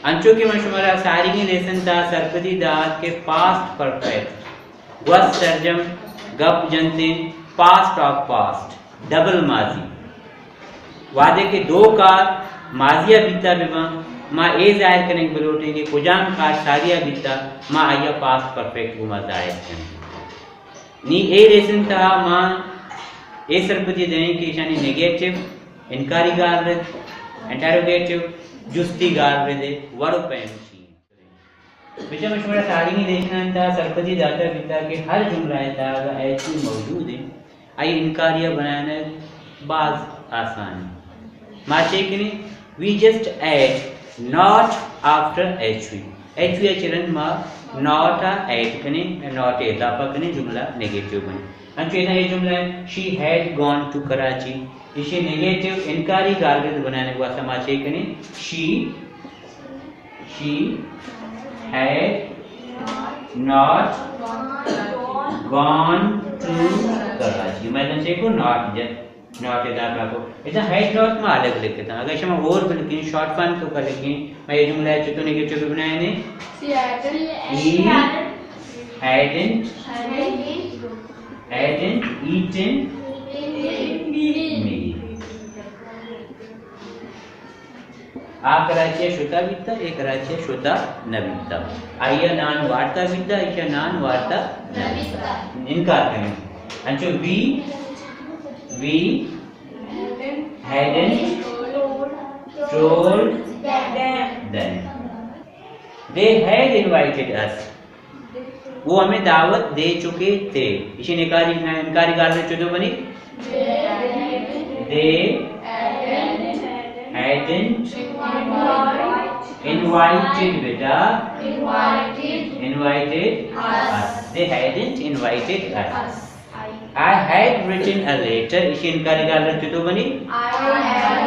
انچو کہ من شمارا ساریگیں لیسن تہا سرپدی دات کہ پاسٹ پرفیکٹ، گوست سرجم، گپ جنتیں، پاسٹ آف پاسٹ، ڈبل ماضی۔ وہدے کہ دو کار ماضی ءَ بیتا بہ باں، ما اے ظاہر کنگ بلوٹیں کہ کجام کار ساری ءَ بیتا، ما آئی ءَ پاسٹ پرفیکٹ گوما ظاہر کنیں۔ نی اے لیسن تہا ما اے سرپدی دئیں کہ ایشانی نیگیٹو، انکاری گالرد، انٹروگیٹو، جستی گالرد ءِ وڑ ءُ پیم چی انت۔ بچار من شمارا ساریگیں لیسنانی تہا سرپدی داتگ بیتگ کہ ہر جملہ ءِ تہا اگاں ایچ وی موجود انت، آئی انکاری ءَ بنائینگ باز آسان انت۔ ما چے کنیں؟ We just add not after H V. H V ءَ چہ رند ما ناٹ ءَ ایڈ کنیں، ناٹ ءَ اضافہ کنیں، جملہ نیگیٹو بنت۔ انچو ادا اے جملہ انت، She had gone to Karachi۔ ایشی نیگیٹو، انکاری گالرد بنائینگ ءِ واستہ ما چے کنیں؟ She She had not gone to Karachi۔ مئے داں چے کو؟ ناٹ جت، ناٹ اضافہ کو۔ ادا ہیڈ ناٹ ما الگ لکھتا۔ اگر شما اور بلکیں، شارٹ فارم توکا لکھیں، مئے اے جملہ ءَ چتو نیگیٹو بنائینیں؟ She hadn't He hadn't hadn't eaten meal۔ آ کراچی ءَ شتا بیتا، اے کراچی ءَ شتا نہ بیتا۔ آئی ءَ نان وارتا بیتا، ایشی ءَ نان وارتا نہ بیتا۔ انکار کنیں۔ انچو we, we hadn't told them۔ They had invited us۔ او ہمے دعوت دے چکے تھے۔ ایشی انکاری، انکاری گالرد چتو بنی؟ They hadn't invited، beta, invited us۔ They hadn't invited us۔ I had written a letter۔ ایشی انکاری گالرد چتو بنی؟ I hadn't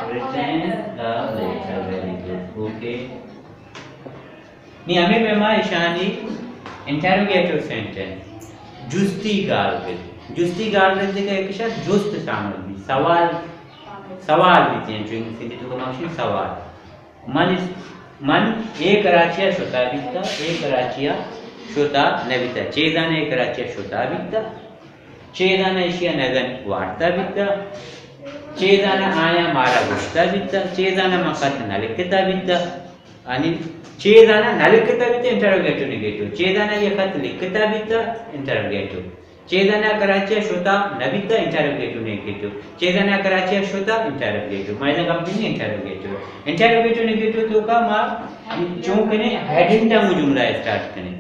written a letter۔ Very good۔ Okay. نی ہمے پیما ایشانی انٹروگیٹو سینٹنس، جستی گالرد۔ جستی گالرد دگہ یک شر جست شامل بیت، سوال، سوال بیت، انچو انگلسی توکا ما گوشیں سوال۔ من اس-، من اے کراچی ءَ شتا بیتا، اے کراچی ءَ شتا نہ بیتا۔ چے زاناں اے کراچی ءَ شتا بیتا؟ چے زاناں ایشی ءَ نگن وارتا بیتا؟ چے زاناں آیاں مارا گوشتا بیتا؟ چے زاناں من خط نہ لکھتا بیتا؟ یعنی چے زاناں نہ لکھتا بیتا، انٹروگیٹو نیگیٹو۔ چے زاناں اے خط لکھتا بیتا، انٹروگیٹو۔ چے زاناں کراچی ءَ شتا نہ بیتا، انٹروگیٹو نیگیٹو۔ چے زاناں کراچی ءَ شتا، انٹروگیٹو۔ ما ادا گپ جنیں انٹروگیٹو۔ انٹروگیٹو نیگیٹو توکا ما چون کنیں، ہیڈنٹ ءَ مو جملہ اسٹارٹ کنیں۔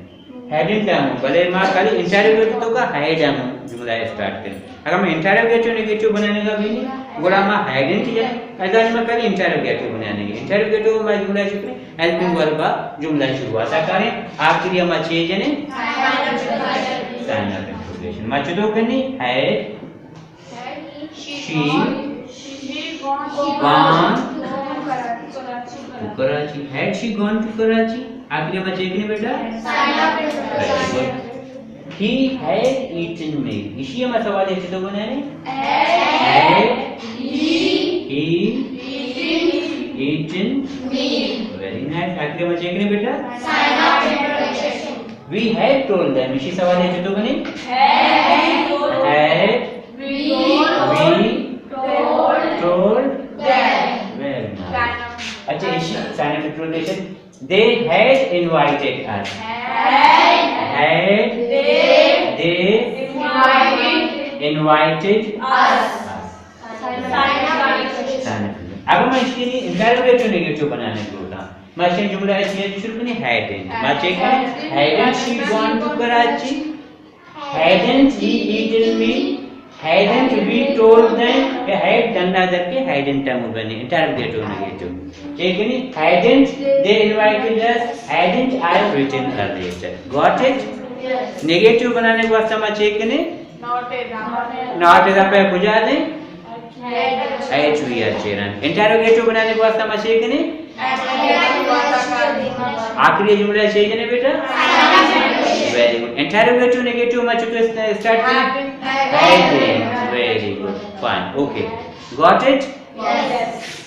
ہیڈنٹ ءَ مو، بلے ما کلی انٹروگیٹو توکا ہیڈ ءَ مو جملہ اسٹارٹ کنیں۔ اگر ما انٹروگیٹو نیگیٹو بنانے گا بھی نہیں، گڑا ما ہیڈنٹ جنیں، ادا ما کلی انٹروگیٹو بنانے گا۔ انٹروگیٹو ما جملہ شروع کنیں، ہیلپنگ ورب ءَ جملہ شروعات ءَ کاریں، آخری ءَ ما چے جنیں؟ Sign of interrogation. ما چتو کنیں؟ Had she gone to Karachi؟ Had she gone to Karachi؟ آخری ءَ ما چے کنیں بیٹا؟ Sign of interrogation. He had eaten meal۔ ایشی ءَ ما سوال ءَ چتو بنائیں؟ Had he eaten meal؟ Very nice۔ آخری ءَ ما چے کنیں بیٹا؟ Sign of interrogation. We had told them۔ ایشی سوال ءَ چتو بنی؟ Had we told them؟ Very nice۔ اچھا، ایشی sign of interrogation. They had invited us۔ Had they invited us؟ اگاں ما ایشی انٹروگیٹو نیگیٹو بنانے لوٹاں، ما ایشی جملہ ءَ چے شروع کنیں؟ Hadn't۔ ما چے کنیں؟ Hadn't she gone to Karachi؟ Hadn't he eaten meal? Hadn't we told them؟ کہ ہیڈ ڈن ءَ در کے ہیڈنٹ ءَ مو بنی، انٹروگیٹو نیگیٹو۔ چے کنی؟ Hadn't they invited us? Hadn't I written a letter? Got it؟ Negative بنانے واسطہ ما چے کنیں؟ ناٹ اضافہ۔ ناٹ اضافہ کجا دیں؟ ایچ وی ءَ چیرن۔ انٹروگیٹو بنانے واسطہ ما چے کنیں؟ آخری جملہ چے جنیں بیٹا؟ Very good. انٹروگیٹو نیگیٹو ما چتو است-، اسٹارٹ کنیں؟ ہیڈ دیں۔ Very good. Fine. Okay. Got it? Yes.